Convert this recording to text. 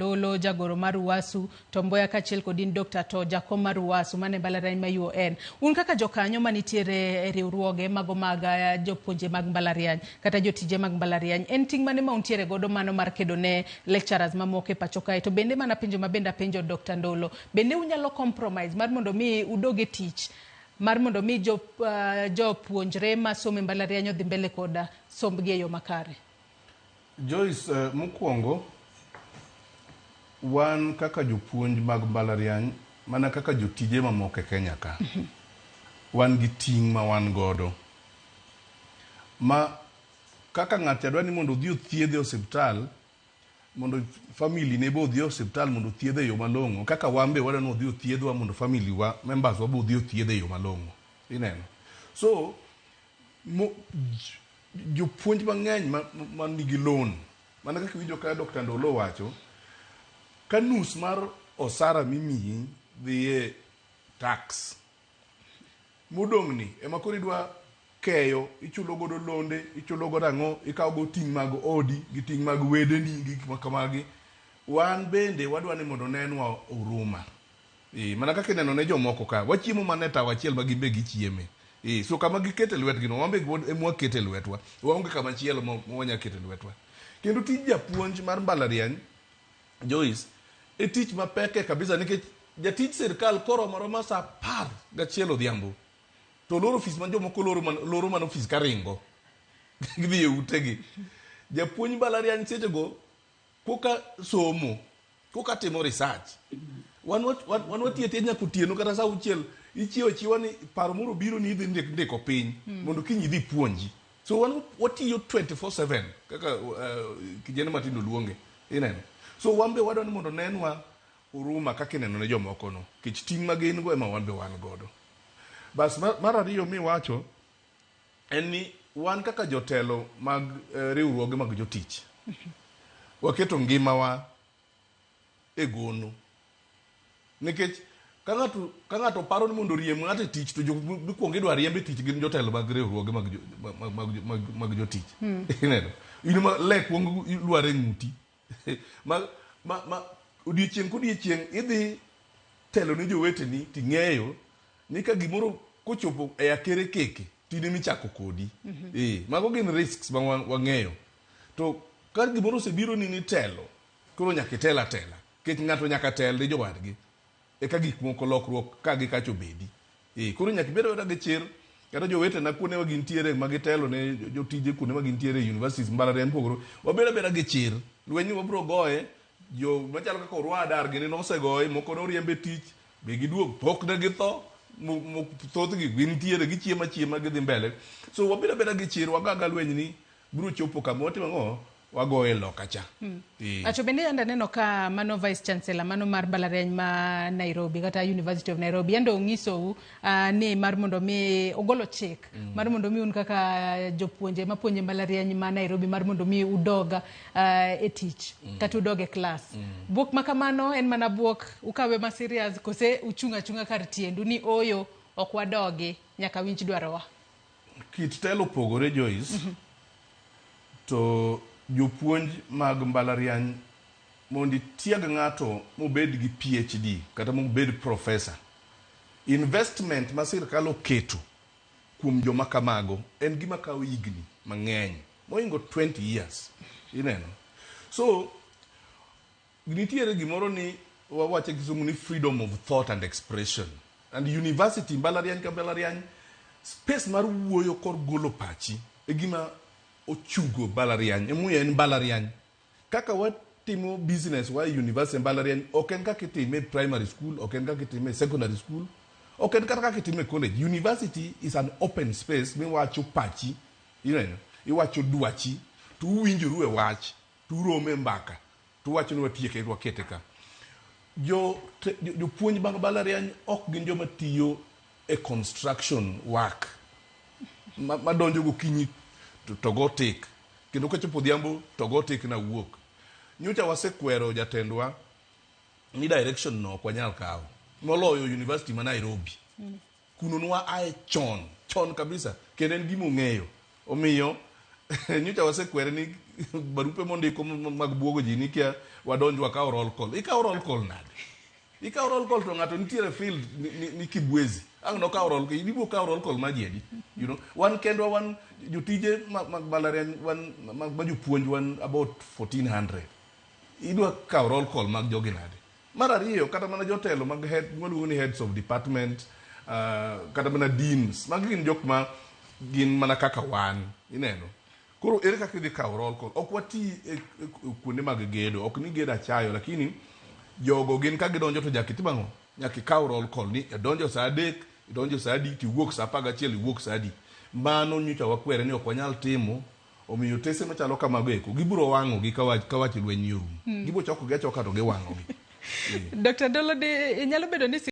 Ndolo, jagoro mar UASU, Tom Mboya kaachiel kod in Dr. To jakom mar UASU mane mbalariany ma UoN. Un kaka jokanyo manitiere e riwruoge mago mag jopuonje mag mbalariany kata jotije mag mbalariany, en ting' mane ma untiere godo mano mar kedo ne lecturers mamoko e pacho kae? To bende mana penjo ma bende apenjo Dr. Ndolo, bende unyalo compromise mar mondo mi udog e tich mar mondo mi jopuonjre masomo e mbalariany odhi mbele kod sombgi e yo makare? Joyce, mokwongo wan kaka jopuonj mag mbalariany mana kaka jotije mamoko e Kenya ka, wan gi ting' ma wan godo ma kaka ng'ato dwa ni mondo odhi othiedhe e osiptal, mondo family ne be odhi e osiptal mondo othiedhe e yo malong'o, kaka wan be wadwa ni odhi othiedhwa mondo family wa members wa be odhi othiedhe e yo malong'o. Ineno? So mo, jopuonj mang'eny ma nigi loan, mana kaka iwinjo ka Dr. Ndolo wacho, ka nus mar osara mimiyi dhi e tax, modong' ni ema koro idwa keyo, ichulo godo londe, ichulo godo ang'o, ikawo go ting' mag odi gi ting' mag wedeni gi gik ma kamagi. Wan bende wadwa ni mondo onenwa huruma. Mana kaka ineno ne jomoko ka, wachiemo mana e tawo achiel ma gin be gichieme. So kama gikete lwetgi no, wan be ema wakete lwetwa. Waonge kama chielo ma wanya kete lwetwa. Kendo tij japuonj mar mbalariany, Joyce, e tich mapeke kabisa nikech jatij sirkal koromo aroma saa 11 odhiambo to loro ofis ma jomoko loro mana, loro mana ofis karingo gidhi e utegi. Japuonj mbalariany sechego koka somo, koka timo research. Wan wan watiyo atiya nyaka otieno kata saa 6 ichiewo achiewa ni paro moro obiro ni idhi ndiko piny mondo kiny idhi puonji. So wan watiyo 24/7 kaka kijende matindo luonge. Ineno? So wan be wadwa ni mondo nenwa huruma kaka ineno ne jomoko no. Nikech ting' ma gin go ema wan be wan godo. Bas mar ariyo miwacho en ni wan kaka jotelo mag riwruoge mag jotich waketo ngimawa e gono. Nikech ka ng'ato paro ni mondo oriemb ng'ato e tich to jok mikwongo idwa riemb e tich gin jotelo mag riwruoge mag jotich. Ineno? In ma le kuong lwar e ng'uti. Ma odiechieng' kodiechieng' idhi telo ne joweteni ting'eyo ni ka gimoro kochopo e akere keke to in ema ichako kodi. Mago gin risks ma wang'eyo. To ka gimoro osebiro ni nitelo, koro nyaka itel atela. Nikech ng'ato nyaka tel ne jowadgi. Eka gik moko lokruok ka gi kacha obedi. Koro nyaka ibed abeda gi chir. Kata jowetena kuonde ma gintiere ma gitelo ne jotije kuonde ma gintiere e universities mbalariany mopogore, wabed abeda gi chir. Lweny ni wabiro goye, jo machalo kaka Orwa Adar gini nosegoye, moko noriemb e tich, be giduog, pok ne githo, thothgi gintiere, gichiemo achiema gidhi mbele. So wabed abeda gi chir, wagaga lweny ni biro chopo kama watimo ang'o? Wagoye loka cha. Acho bende yande aneno ka mano Vice Chancellor mano mar mbalariany ma Nairobi kata University of Nairobi yande onyisou ni mar mondo mi ogolo chik mar mondo mi un kaka jopuonje mapuonje mbalariany ma Nairobi mar mondo mi udog e tich kata udog e klas. Bwok ma kamano en mana bwok ukawe ma serious kose uchung' achung'a kar tiendu ni oyo ok wadogi nyaka winj dwarowa? Kit telo opogore Joyce. To jopuonj mag mbalariany mondo itieg ng'ato mobed gi PhD kata mobed professor, investment ma sirkal oketo kuom joma kamago en gima kawo higni mang'eny mohingo 20 years. Ineno? So nitiere gimoro ni wawacho e kisungu ni freedom of thought and expression. And university mbalariany ka mbalariany space mar wuoyo kor golo pachi e gima ochugo mbalariany. Emomiyo en mbalariany. Kaka watimo business wa e university mbalariany ok en kaka itime e primary school, ok en kaka itime e secondary school, ok en kata kaka itime e college. University is an open space miwacho pachi, ineno, iwacho dwachi, to uwinjoru e wach, to uromo e mbaka, to uwacho ni watieke wakete ka. Jopuonj mag mbalariany ok gin joma tiyo e construction work madonjo gokinyi to go tik kendo kochopo odhiambo to go tik na wuok. Nyocha wasekwero jatendwa ni direction no ok wanyal kawo moloyo university ma Nairobi. Kuno nwa ae chon, chon kabisa kendo en gima ong'eyo. Omiyo Nyocha wasekwere ni barupe mondiko mag buogo ji ni kia wadonj wakaw roll call. Ikaw roll call nade? Ikaw roll call to ng'ato nitiere field ni Kibwezi. Ang' nokaw roll call, ibiro kaw roll call mar ji adi? You know, wan kendwa wan jotije mag mbalariany wan ma jopuonj wan about 1400. Idwa kaw roll call mag jogi nade? Mar ariyo, kata mana jotelo mag head, waluongo ni heads of department, kata mana deans, magi gin jok ma gin mana kaka wan, ineno. Koro ere kaka idhi kawo roll call? Ok wati e kuonde mag gedo, ok ni gedo achayo, lakini jogo gin ka gidonjo to nyaka itim ang'o? Nyaka ikaw roll call ni idonjo saa 3, idonjo saa adi, tiwuok saa 11, iwuok saa adi. Mano nyocha wakwere ni ok wanyal timo, omiyo otese machalo kamago eko gibiro wang'ogi ka wach lweny ni orumo. Gibiro chokogi achoka to giwang'ogi. Dr. Ndolo, di nyalo bedo ni